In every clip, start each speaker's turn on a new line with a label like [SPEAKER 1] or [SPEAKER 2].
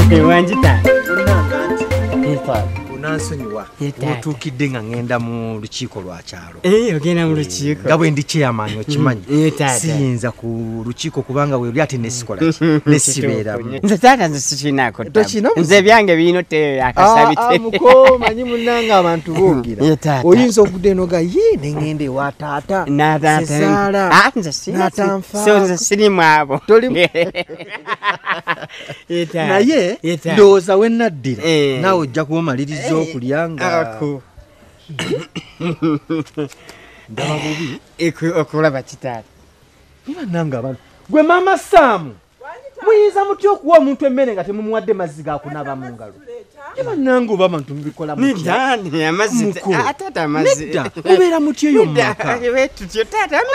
[SPEAKER 1] Wangi taata.
[SPEAKER 2] Munnange nti onansonyiwa otuukidde nga ŋŋenda mu lukiiko lwa kyalo.
[SPEAKER 1] Ogenda mu lukiiko?
[SPEAKER 2] Nga bwe ndi chairman okimanyi. Siyinza ku lukiiko kubanga we luli ate nesikola ki nesibeeramu.
[SPEAKER 1] Nze taata nze sikirinaako ttabu. Nze ebyange birina oteeyo akasabite.
[SPEAKER 2] Muko manyi munnange abantu boogera. Oyinza okudda eno ga ye ne ŋŋenda ewa taata. Sezaala.
[SPEAKER 1] Nze nze sirimu abo.
[SPEAKER 2] Naye ndowooza we naddira naawe ojja kubamaliriza okulya nga ndaba bubi
[SPEAKER 1] okulaba kitaata.
[SPEAKER 2] Bannange abantu gwe maama Saamu muyinza mutya okuwa omuntu emmere nga temumuwadde mazzi ga kunaaba mu ngalo? Bannange oba abantu mubikola mutya? Nedda mubeera mutya eyo mu maka?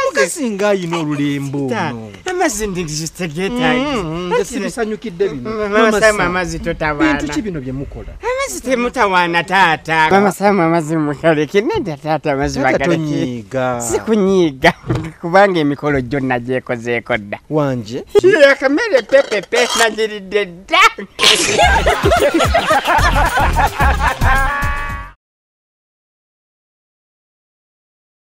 [SPEAKER 2] Omukazi ng'ayina olulembo ono.
[SPEAKER 1] Amazzi
[SPEAKER 2] nze sibisanyukidde bino.
[SPEAKER 1] Maama Saamu amazzi totawaana.
[SPEAKER 2] Bintu ki bino bye mukola?
[SPEAKER 1] Amazzi temutawaana taata. Maama Saamu amazzi mugaleke. Nedda taata amazzi bagaleke.
[SPEAKER 2] Tonyiiga.
[SPEAKER 1] Sikunyiiga kubanga emikolo gyonna gyekozeeko dda.
[SPEAKER 2] Wanje?
[SPEAKER 1] Akamere pepepe nagiridde dda.